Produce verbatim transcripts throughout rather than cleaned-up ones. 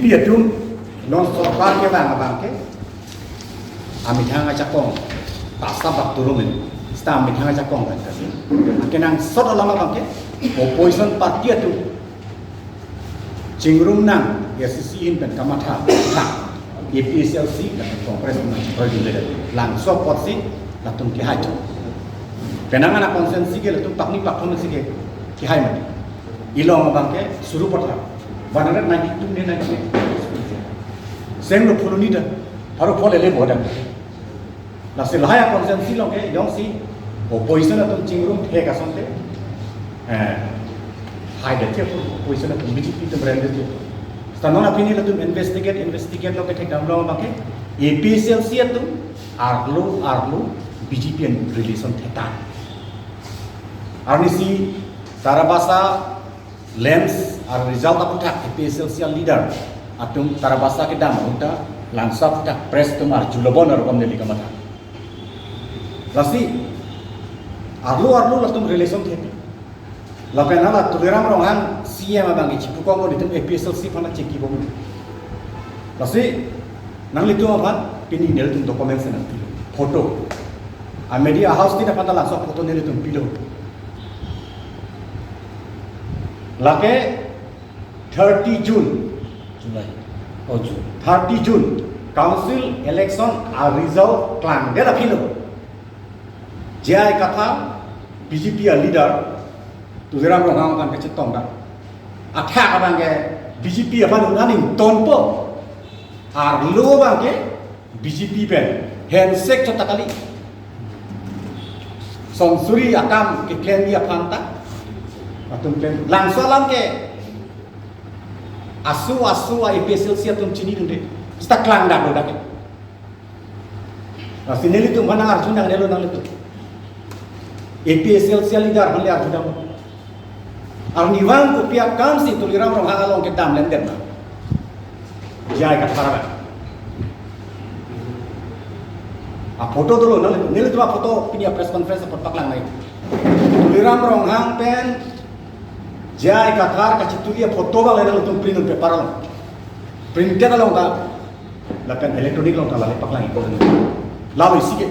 Atum non sorkar kevang abang ke amethang ajakong ta asap bak turumin, seta amethang ajakong kan kasi. Akenangsot alam abang ke opposition party atum chingrum nang, A C C ahin pen kamatha, ha, A P H L C, Congress nang, langso apotsi latum kehai. Penang ana constituency ke latum pakni pakthom si ke kehai mati. Ilong abang ke suru pathar one hundred ninety-two ne ninety-three. Seng lo phuloni ta, pharo phol ele bodak. Lasi lahai a constituency along ke jongsi opposition atum chingrum thek asonte, eh, haidet ke opposition atum, B J P atum remdet ke. Seta non apini latum investigate, investigate lo kethekdam lo abang ke A P H L C atum arlo arlo B J P and relation theta. Arnisi Tarabasa LAMPS a result aphuthak A P H L C a leader atum Tarabasa kedam ahut ta langso aphuthak press atum arjulo bon arokom neli kamatha. Lasi arlo arlo latum relation theta. Lapen hala Tuliram Ronghang C M abang ke chipu kong itum A P H L C aphan cheki bom. Lasi nanglitum aphan pini nelitum documents nangpi, photo. A media house tin aphan ta langso photo nelitum pilo. Lake thirty June. July. Oh, June. Thirty June. Council election a result klangdet aphi lo. J I Kathar, B J P a leader, Tuliram Ronghang aphan kachetong dak. Athak abang ke B J P aphan un-an ingtonpo. Arlo abang ke B J P pen handshake chot ta kali. Sonsuri akam keklemji aphan ta atum klem. Langso alam ke asu asu a A P H L C atum chinidunde. Seta klangdak lo dak ke. Lasi nelitum aphan nang arjudam nelo nanglitum. A P H L C a leader aphan le arjudam. Arnivang kopi akam si Tuliram Ronghang along kedam lemdet ma? J I Kathar abang. A photo dolo, nang, nelitum a photo pini a press conference apot paklang nai. Tuliram Ronghang pen J I Kathar kachituli a photo abang le nangtum print un paper along. Printed along ta, lapen electronic along ta lale paklang ikpo. Lalo isi ke.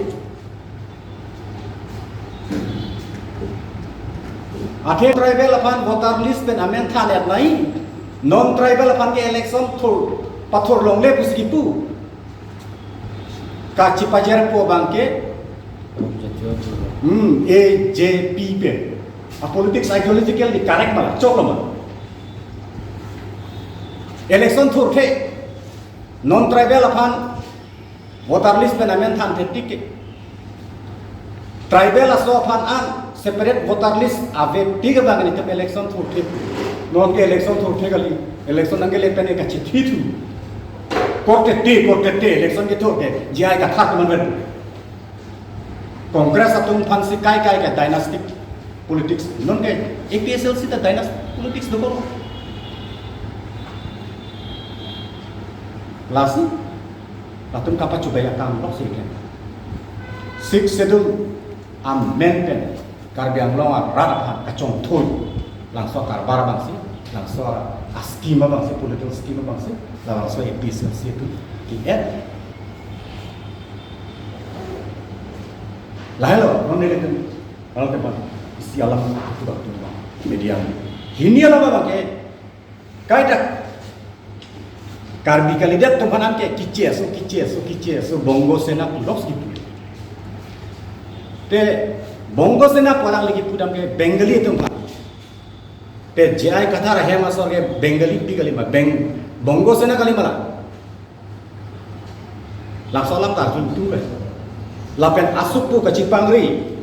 Athe tribal aphan voter list pen amen than-et nai, non tribal aphan ke election thur, pathur longle pusi kipu. Kachipajerpo abang ke, hmm, A J P pen. A politics ideologically correct ma la, choklo ma? Election thurthe, non tribal aphan voter list pen amen than thekthe tik ke. Tribal aso aphan an separate voter list ave tik abang ke itum election thurthe. Non ke election thurthe kali. Election nangkele pen ke kachithithu. Korte te, korte te, election kethur ke J I Kathar atum anvet. Congress atum aphan si kai kai ke dynastic politics. Non ke A P H L C ta dynastic politics dokok. Lasi latum kapachobei akam lok si ke. Sixth Schedule amen pen Karbi Anglong arat aphan kachongthoi langso karbar abang si, langso a scheme abang si, political scheme abang si, labangso A P H L C atum ke-et. Lahelo, non nelitum, kalau teman isi alam itu waktu media. Hini alam abang ke, kaita Karbi kalidet atum aphan ke kiche aso, kiche aso, kiche aso, Bongo Sena pu lok si kipu. Te Bongo Sena pu alang lagi pudam ke Bengali atum aphan. Te J I Kathar ahem asor ke Bengali pi kali ma, Beng-, Bongo Sena kali ma la. Laso alam ta arjudunde. Lapen asopo kachipangri,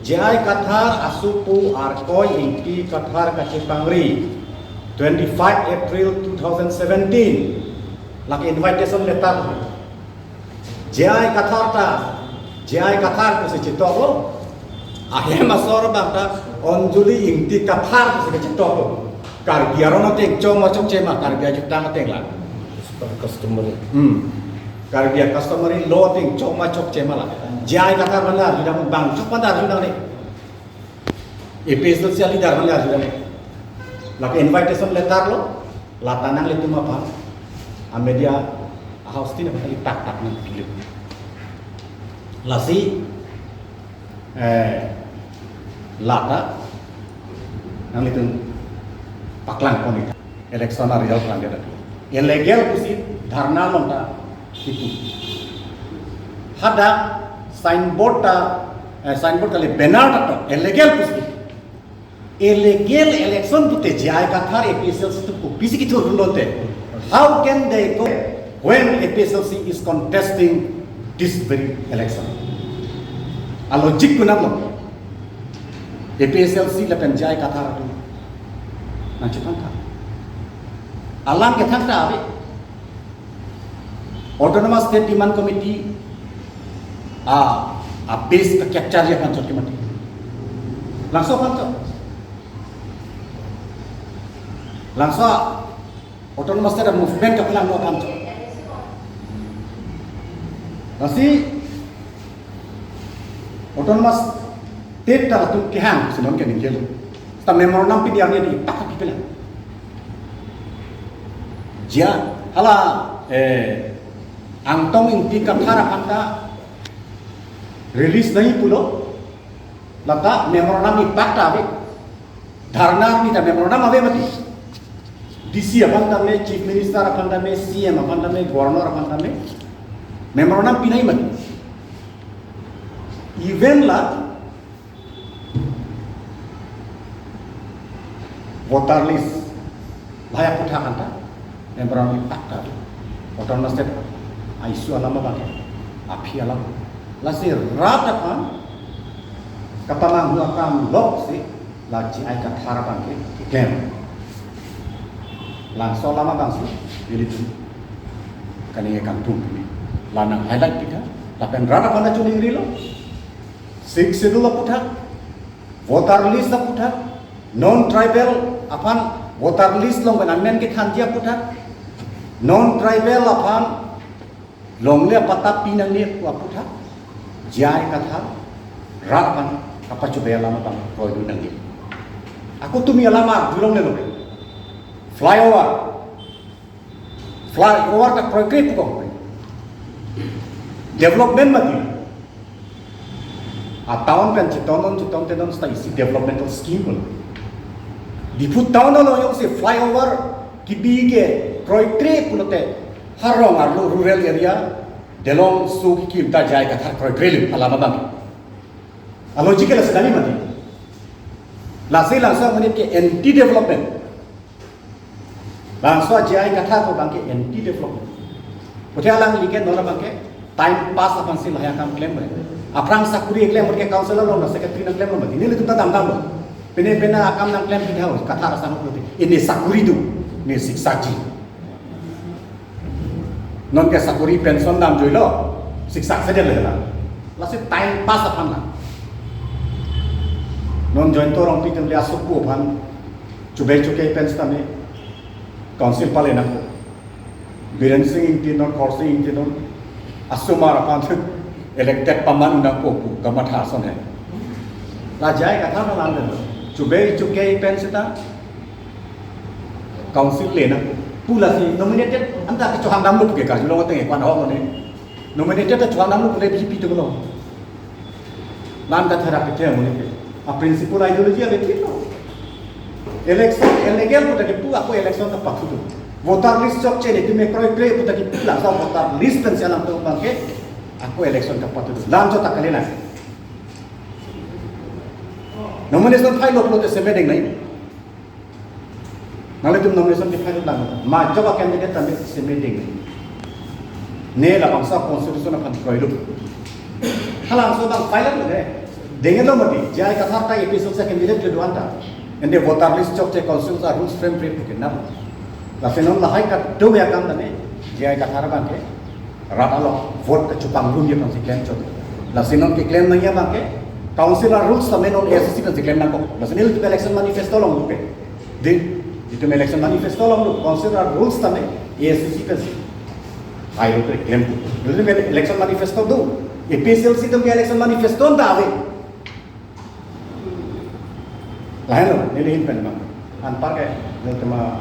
J I Kathar asopo Arkoi Ingti Kathar kachipangri, twenty-five April two thousand seventeen. Lake invitation letter. J I Kathar ta, J I Kathar pusi chetoklo. Ahem asor abang ta Anjali Ingti Kathar pusi chetoklo. Karbi aron ateng chok ma chokche ma, Karbi ajutang ateng la. Customary. Hmm. Karbi a customary law ateng chok ma chokche ma la. J I Kathar aphan arjudam, bang chok aphan arjudam ne. A P H L C a leader aphan arjudam. Lake invitation letter lo, lata nanglitum aphan. a media a house tin aphan kali tak tak nang pilih. Lasi, eh, lata nanglitum paklang pon election a result lang dia. Illegal pusi dharna longta itu. Hadak signboard ta, eh, signboard kali banner ta to illegal pusi. Illegal election pute J I Kathar A P H L C atum kopisi kithur lote. How can they go when A P H L C is contesting this very election? A logic konatlo? A P H L C lapen J I Kathar atum nangchethan tha. Alam kethang ta ave. Autonomous State Demand Committee a, a base ka capture ji aphan chot ke mati. Langso aphan chot. Langso Autonomous State Movement kapalanglo aphan chot. Lasi Autonomous State ta latum kehang si non ke ningje. Seta memorandum P D R D di tak pipelang. Jia, hala, eh, Angtong Ingti Kathar aphan ta release nangji pulo, lata memorandum ipak ta ave. Dharna arni ta memorandum ave mati. D C aphan tame, Chief Minister aphan tame, C M aphan tame, Governor aphan tame memorandum pinangji mati. Even la voter list lahai aphuthak an ta memorandum ipak ta. Autonomous State a-issue alam abang ke, aphi alam. Lasi rat aphan kapamanghu akam lok si la J I Kathar abang ke keklem. Langso alam abang si ilitum kani kangtung kini. La nang highlight kita, lapen rat aphan ta chuning rilo. Sixth Schedule aphuthak, voter list aphuthak, non-tribal aphan voter list along pen amen kethanji aphuthak, non-tribal aphan longle apatta pinangne aphuthak, J I Kathar rat aphan kapachobei alam abang kroidun nangne. Ako tumi alam arjulonglelo. Flyover. Flyover ta kroikre pu kong. Development mati. A town pen chetongdun chetongtedun seta isi developmental scheme pulo. Diphu town along jongsi flyover kebi ke kroikre pulote harong arlo rural area delong su kekim ta J I Kathar kroikre le alam abang. A logic ke lasi dani mati. Lasi langso amonit ke anti development. Bangso J I Kathar pu abang ke anti development. Puthe alangli ke non abang ke time pass aphan si lahai akam klem bai. Aphrang sakuri klem ke council along secretary nangklemlo mati. Nelitum ta damdamlo. Pine pine akam nangklem pine ho Kathar asang puthe. Ini sakuri do, ne siksak ji. Non ke sakuri pension damjuilo, siksak sedetlo la. Lasi time pass aphan la. Non Jayanta Rongpi atum le asukku aphan chobei chokei pen setame council pale nangkok. Biren Singh Ingti non, Khorsing Ingti non, asomar aphan elected paman nangkok pu kamatha ason he. La J I Kathar nang ande. Chobei chokei pen seta council le nangkok. Pu lasi nominated anta ke chohang damlo pu ke karjulong ateng ekwan ho ne. Nominated ta chohang damlo pu le B J P atum lo. Lan Kathar aphan ke amonit ke. A principle ideology ave thik lo. Election illegal pu ta kipu, ako election ta pathu do. Voter list chokche ne time kroikre pu ta kipu, langso voter list pen si alam atum abang ke ako election ta pathu do. Lam chot ta kali na. Nomination file lo pulote seme deng nai. Nanglitum nomination ke file lang. Majok a candidate tame seme deng. Ne labangso constitution aphan kroilo. Halabangso abang file lo ne. Denglo mati. J I Kathar ta A P H L C candidate kedo-an ta. Ante voter list chokche council a rules frame frame ke nam. Lasi non lahai kadokave akam tame J I Kathar abang ke rat along vote kachepangrum ji aphan si klem chot. Lasi non keklem nangji abang ke council a rules tame non A S D C aphan si klem nangkok. Lasi nelitum election manifesto along lo pe. Dei, itum election manifesto along lo, council a rules tame A S D C aphan si. Ai lo pe klem. Nelitum election manifesto do. A P H L C atum ke election manifesto ta ave. Lahenlo, neli ahin pen abang. Anpar ke, nelitum a